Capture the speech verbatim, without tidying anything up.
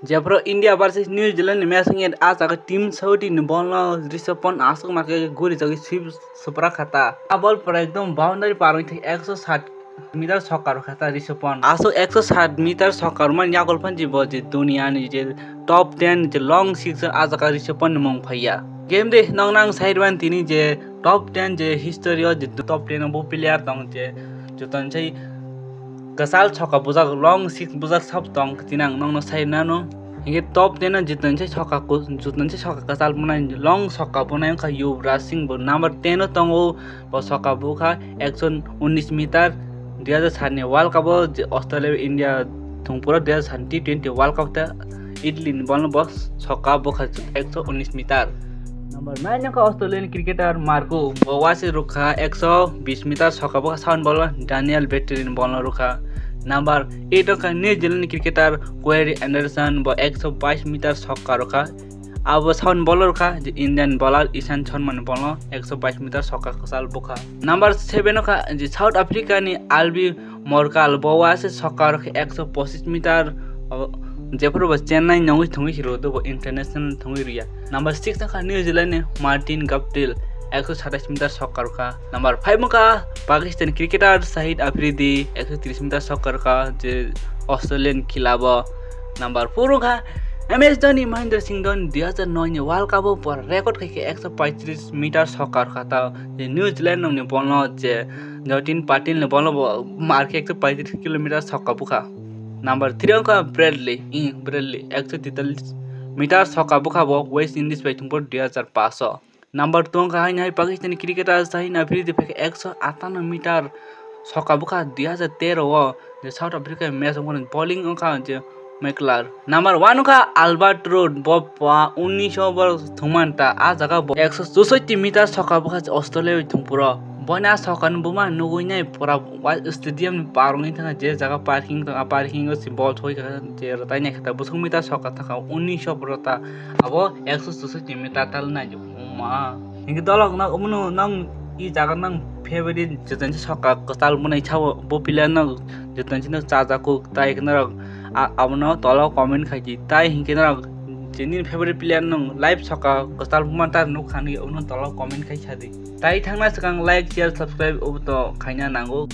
Jephuru India versus New Zealand ni match wngya, ah jaga team Saudi ni ball no Rishabh Pant aswk ma khe guri jagwi sweep swprak kha ta. A ball pura ekdom boundary par wngwi thai ekso sat meter sokka rwkha ta Rishabh Pant. Aswk ekso sat meter sokka rwmani yagul phan je bo je duniya ni je top ten je long sixer, ah jaga Rishabh Pant ni mung phaiya. Game de nong nang side one tini je top ten je history o je top ten o bo player tong je joto ni sai kwchal sokka bujak, long six bujak sab tong, tini ang nongno sai nano. Hinkhe top ten o joto ni sai sokka ku-, joto ni sai sokka kwchal bunai, long sokka bunai wngkha Yuvraj Singh, bo number ten o tongo, bo sokka bukha ekso unis meter, dui hajar sat ni World Cup o je Australia India thwngphuru dui hajar sat T twenty World Cup ta Italy ni ball no bo sokka bukha ekso unis meter. Number nine wngkha Australian cricketer Marco, bo wase rwkha ekso bis meter sokka bukha sound ball o, Daniel Vettori ni ball no rwkha. Number eight wngkha New Zealand cricketer Corey Anderson, bo ekso bais meter sokka rwkha. Abo sound ball o rwkha je Indian bowler Ishan Sharma ni ball no ekso bais meter sokka kwchal bukha. Number seven wngkha je South Africa ni Albi Morkal, bo wase sokka rwkha ekso pochis meter, o, jephuru bo Chennai nongwi thwngwi rwdo bo international thwngwi rwya. Number six wngkha New Zealand ni Martin Guptill, ekso satais meter sokka rwkha. Number five wngkha Pakistan cricketer Shahid Afridi, ekso tris meter sokka rwkha je Australian club o. Number four wngkha M S Dhoni, Mahendra Singh Dhoni, dui hajar noi ni World Cup o pura record khai khe ekso paitris meter sokka rwkha ta je New Zealand nongni ball no je Justin Patil ni ball no bo mar khe ekso paitris kilometer sokka bukha. Number three wngkha Bradley, ih, Bradley, ekso tetalis meter sokka bukha bo West Indies bai thwngphuru dui hajar paanch o. Number two wngkha haini hai Pakistani cricketer Shaheen Afridi, phaikhe ekso atanno meter sokka bukha dui hajar tero o, je South Africa match wngkha bowling wngkha je McCullum. Number one wngkha Albert Ruud, bo pa unis o bo thwngmanta, ah jaga bo ekso chusoi meter sokka bukha je Australia bai thwngphuru. Boina sokka no buma nugui nai pura wa-, stadium ni par wngwi thangkha, je jaga parking tong, ah parking o se ball thoi kha, je rwtai nai kha ta, bwswk meter sokka thangkha unis o pura ta, abo ekso chusoi meter tal nai. Oma. Hinkhe dolok no omono nang i jaga nang favorite joto ni sokka kwtal mwnai sabo bo player no joto ni sino chajakuk tai norok a-, abono tolo comment khai di. Tai hinkhe norok je nini favorite player nung live sokka kwtal mwnta nukha hinwi omono tolo comment khai sadi. Tai thangna swkang like, share, subscribe obo to khaina nango.